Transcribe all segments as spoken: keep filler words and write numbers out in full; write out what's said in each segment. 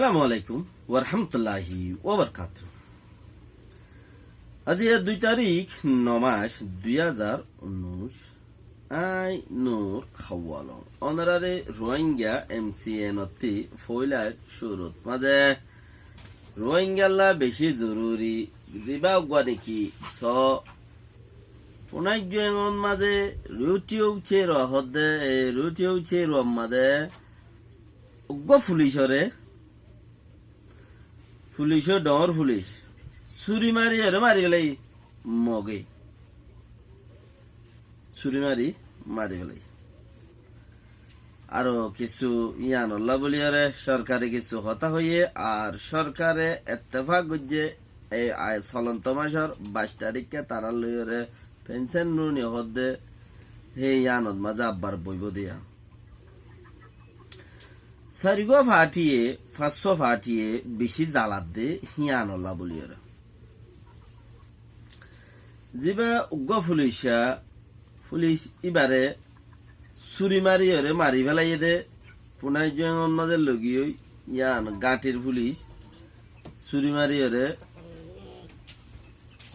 Assalamu alaikum warahmatulláhi wabarakátuhu. Aijja dui tarík, no mac, dui házar unnúic. Añí Nur Hawalong. Ónorare Ruáingga M C N ottú foóila cúrut mazé Ruáinggalla bicí zoruri zibá uggúa néki soó. Funaijjuéngot mazé rutiyou céruwa hoódde, e rutiyou céruwar mazé uggúa fulicoré, fulicor, dhoóñr fulic, súri mariyóre mari félaiyé Mogé. Súri mari, mari félaiyé. Aró kissú yíanolla bóliyoré sorkare kissú hotá hoiyé, ar sorkare ettefak goijjé, ei, ai, solonto macór baic taríkka tarár loiyoré fensén nuni hoódde, hé yíanot mazé abbar boibóu de yían. Sairgúa faáñtiye, fañssúa faáñtiye bicí zaladde híanolla bóliyoré. Zibá uggúa fulic, fulic íbaré súri mariyóre mari félaiyé dé, funaijjuéngot mazé logiyói yían gáñthir fulic súri mariyóre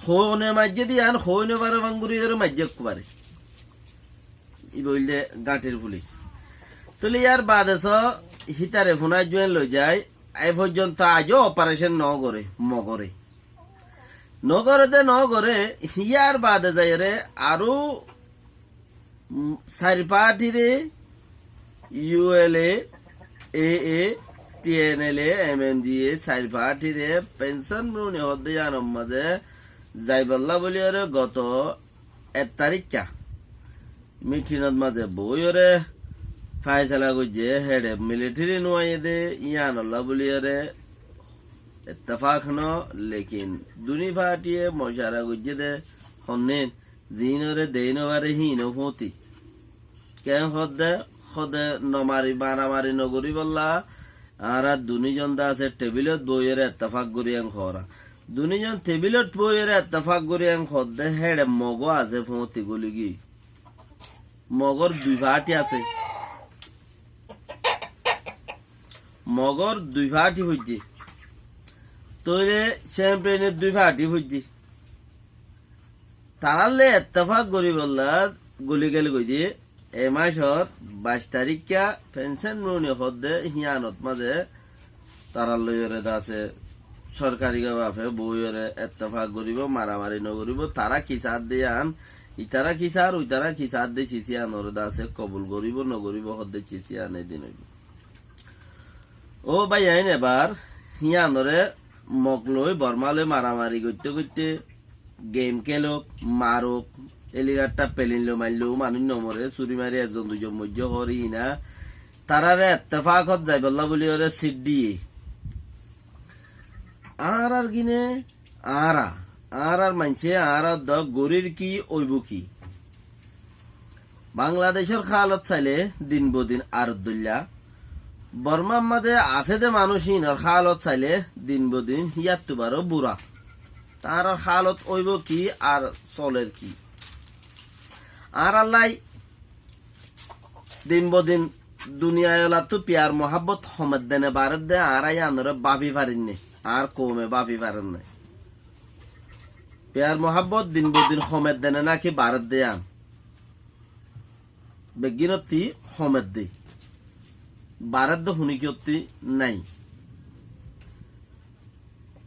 hoóne maijjé dé yían hoói nofaré fáñguriyóre maijjé ekkubare. Íba óilde gáñthir fulic. Tóile yárbaade soó hítare funaijjuén loizai, e foijjonto aijjó oparecón nogoré, Mogoré. Nogoré dé nogoré, yárbaade zaiyóre aró, mm, sair faáñtiré, U L A, A A, T N L A, M N D A, sair faáñtiré fensén nuni hoódde yíanor mazé zaibolla bóliyoré goto ek taríkka mithinot mazé boóiyoré faisala goijjé, héçe militeri nuaiyé dé yíanolla bóliyoré ettefak no, lekin duní faáñtiye mocara goijjé dé honnín, ziínoré deéi nofaré híinou fúñti. Keén hoódde, hoódde nomari, maramari nogoríbolla, añára dunízon de asé tebilot boóiyoré ettefak gorí en hoóra. Dunízon tebilot boóiyoré ettefak gorí en hoódde, héçe Mogó asé fúñti góligiyói. Mogór dui faáñti asé. Mogór dui faáñti foijjé. Tóile Cemfreinor dui faáñti foijjé. Tarálla ettefak goríbolla góli gel goidé, e macór baic taríkka fensén nuni hoódde híanot mazé tarár loiyoré de asé sorkari gabafe boóiyoré ettefak goríbou, maramari nogoríbou, tará ki saádde yían, itará ki saár, uitará ki saádde cis yíanoré de asé kobul goríbou, nogoríbou hoódde cis yían edin óibou. Ó báiyain, ebar híanoré Mog loi, Bormá loi maramari goitté goitté, gem kélok, marok, helikoptar, pelin loi mailleyó manúic nomoré, súri mari ekzon duizon moijjé hoór iína, taráre ettefakot zaibolla bóliyoré sít diyé. Añárar gine, añára, añárar maincé añárar dók gorír ki, óibou ki? Bangladecór hálot sailé din bodin ar dóilla, Bormár mazé asé dé manúic híinor hálot sailé din bodin yáttu baró bura. Tañárár hálot óibou ki ar soler ki? Añárállai din bodin duniyaiolattú piyar muhábbot homeddé né baredde, añára yíanoré báfi farinné, añár koume báfi farenné. Piyar muhábbot din bodin homeddé né náki baredde yían? Beggínottí homeddé. Baredde huníkiyottí nái.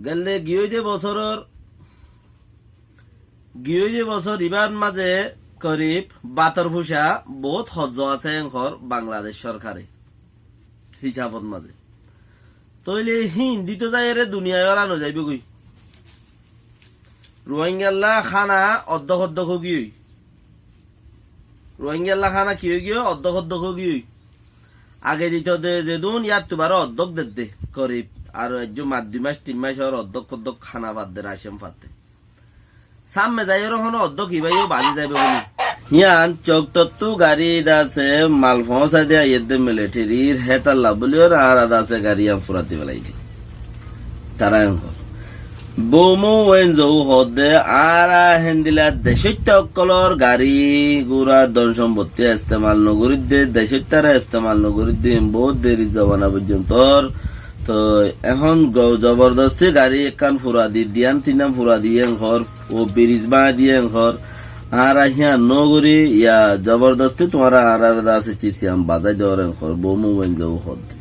Gelde giyóide bosóror, giyóide bosór ibár mazé korib bator fuca boóut hozzó asé enkor Bangladec sorkare hísafot mazé. Tóile híin dito zaiyeré duniyai óla nozaibói goi. Ruáingalla hána oddók oddók ógiyoi. Ruáingalla hána ki óigiyoi? Oddók oddók ógiyoi. Age dito de zedún yáttu baró oddók dedde korib. Ar ezzú mac dui mac tin mac ór oddók oddók hána fadde, racen fadde. Sámme zaiyóre honó oddók ibáyo bazi zaibói goi. Yían coktottú garí dase mal foóñsai de aiyédde militerir hétalla bóliyoré añára dase garí yían furati felaidi. Tará enkor. Bomu wen zou hoódde añára héndila decóitta ókkolór garí gúrar don sombottí estemal nogorídde, decóittare estemal nogorídde, boóut deri zobana foijjontor Toi ehón go-, zobordosti gari ekkán fura di, diyan tinnan fura di en hoór, o biris bañdí di en hoór, añára híyan no gorí, ya zobordosti tuáñra añárar de asé cisiyan bazái dór en hoór, bou mubain zou hoór de.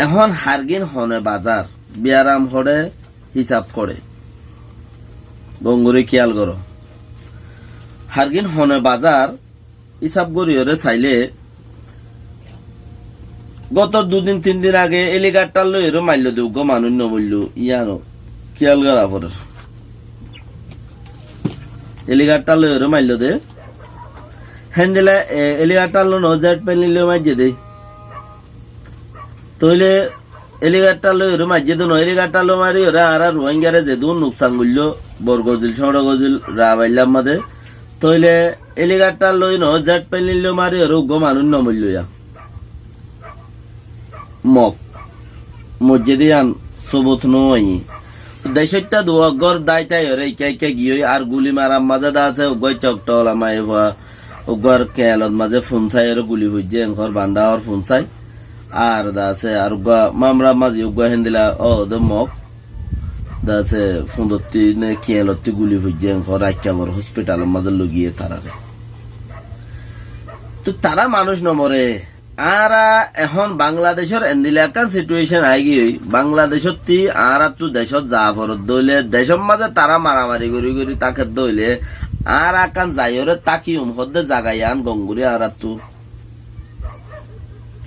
Ehón hargín hone bazar, biyaram hoçé, hísab hoçé. Gom gorí kiyal goró. Hargín hone bazar, hísab goríyoré sailé, goto dui din tin din age helicopter loiyoré maillo de uggúa manúic no moilló, yíano kiyal gorá forer. Helicopter loiyoré maillo de. Héndilla, e, helicopter loi no, jet plane loi maijjé de. Tóile helicopter loiyoré maijjé de no, helicopter loi mariyoré añára Ruáingaré zedún nuksan goilló, Borgozil, Cóñçogozil, Rabaillár mazé. Tóile helicopter loi no, jet plane loi mariyoré uggúa manúic no moilló ya. Mok. Moijjé de yían sobut no óiye. Decóitta duwa gór dái táiyoré ikká ikká giyói, ar guli marar mazé de asé, uggúa Coktola maiyafua, uggúar keñelot mazé fúnsaiyóre guli foijjé, en hoór bandhá hoór fúnsai. Ar de asé, ar uggúa mamrar mazé uggúa héndilla, ó, de Mok. De asé, fúndottí ne keñelottí guli foijjé, en hoór Aikka bor hospitalor mazé loi giyé taráre. Toi tará manúic no more. Añára ehón Bangladecór endilla ekkán situation aigiyói, Bangladecótti añáráttu decót za foredde óile, decór mazé tará maramari gorí gorí tákedde óile, añára ekkán zaiyóre tákiyum hoódde zaga yían gom gorí añáráttu.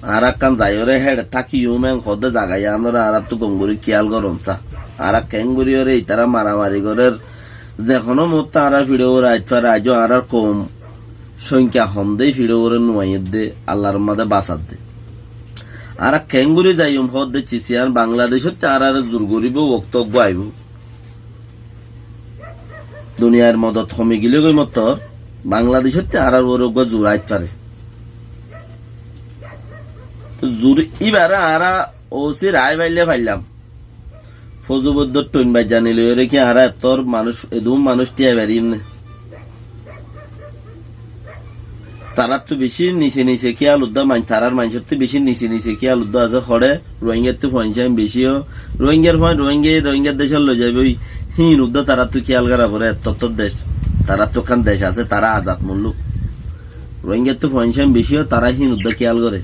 Añára ekkán zaiyóre héçe tákiyum en hoódde zaga yíanoré añáráttu gom gorí kiyal gorón sá. Añára keéngoríyoré itará maramari gorér, ze honó muúrte añára fiçóure aitfare, aijjó añárár koum cóngkia hom de, fiçóure nuaiyédde, Allar mazé basadde. Añára keéngorí zaiyum hoódde cisiyan Bangladecótte añáráre zur goríbou, októt uggúa aibóu. Duniyair modot homi gilé goi mottor, Bangladecótte añárár uore uggúa zur aitfare. Toi zur íbaré añára ósi raái faillé faillam. Fozu boiddór thoin baijjani loiyóre ki añára ettór manúic, edún manúic thíyai fariyum né? Taráttu bicí nise nise kiyal uddá mainc, tarár maincóttu bicí nise nise kiyal uddá asé, hoçé Ruáingattú fuain-cáin bicí ó, Ruáingar fuain Ruáinga, Ruáingar decót loi zaibói, híin uddá taráttu kiyal gorá foré, ettóttor dec, taráttu ekkán dec asé, tará azad mulluk. Ruáingattú fuain-cáin bicí ó, tará híin uddá kiyal goré.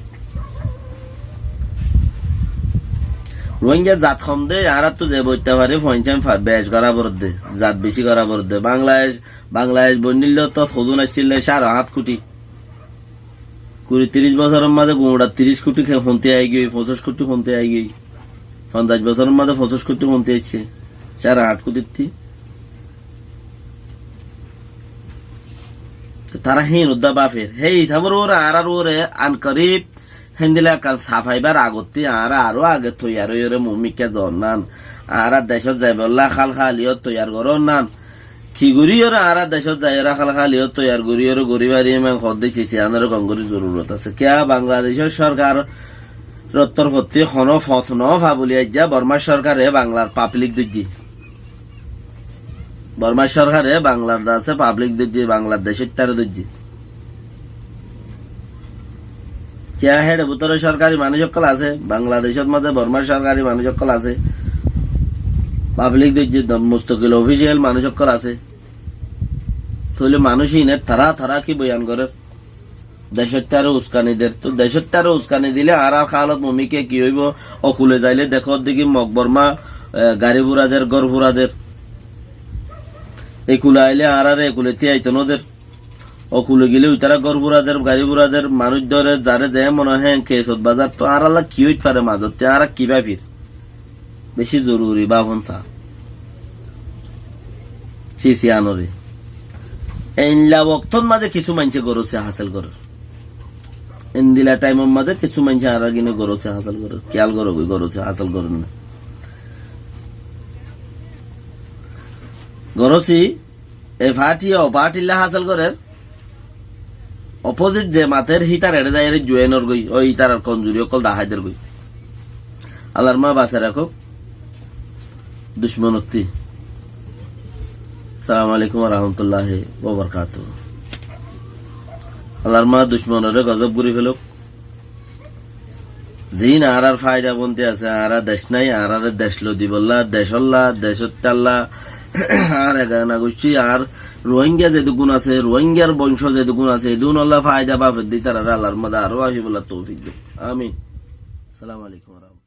Ruáinga zat hom de, añáráttu ze boitta fari, fuain-cáin fa-, bec gorá foredde, zat bicí gorá foredde. Bangladec, Bangladec boinníllottót hodún accíl de cáre háñt kuthi. Kuri tiríc bosóror mazé guñça tiríc kuthi ke-, honti aigiyói, foñsíc kuthi honti aigiyói, fonzaic bosóror mazé foñsíc kuthi honti aiccé, cáre háñt kuthittí. Tará híin uddá báfer. Hé hísabor uore añárár uore ankorib héndilla ekkán safaibar agottí añára aró age toiyar óiyoré muúmikká zoonnán. Añára decót zaibollá hálháliyót toiyar gorónnán. Ki goríyoré añára decót zaiyóre hálháliyót toiyar goríyoré gorí fariyum en hoódde cisiyanoré gom gorí zorurot asé. Kiyá Bangladecór córkaror torfottí honó fot nofa buli aijjá Bormár córkare Banglar pablik dóijje. Bormár córkare Banglar de asé pablik dóijje, Bangladecóttaré dóijje. Kiyá héçe bútore córkari manúic ókkol asé, Bangladecót mazé Bormár córkari manúic ókkol asé, pablik dóijje, do-, mustokil ofíciyal manúic ókkol asé. Tóile manúic íine tará tará ki boyan gorér? Decóttaré uskani der. Toi decóttaré uskani dilé añárár hálot muúmikká ki óibou? Okule zailé dekódde ki Mok Bormá, e, gari fura der, gór fura der. Ekule ailé añáráre ekule tíyaito no der. Okule gilé uitará gór fura der, gari fura der, manúic dórer, zaré ze mone hoó héen kesot bazar. Toi añárálla ki óit fare mazottí, añára ki báfir? Bicí zoruri báfon sa. Cisiyanoré. Eilla woktót mazé kissú maincé gorósi hásil gorér. Endilla thaimor mazé kissú maincé añárar gíne gorósi hásil gorér. Kiyál goró goi gorósi hásil gorér né. Gorósi e fathi o fathilla hásil gorér. Opozit ze mater hítar eçé zaiyóre juain ór goi, ói hítarar komzuri ókkol dahái der goi. Allar ma basai rakók ducmonottí. Assalamu alaikum wa rahmatullahi wa barakatuhu. Allar ma ducmonoré gozob gorí felók. Ziín añárar faida bonti asé, añára dec nái, añáráre dec loi dibolla, decolla, decottalla, añár egana guccí, añár Ruáinga zedún asé, Ruáingar bonco zedún asé, edúnolla faida bafedde ítarare Allar mazé aró afibolla toufik dóuk. Amin. Assalamu alaikum wa rahmatullahi.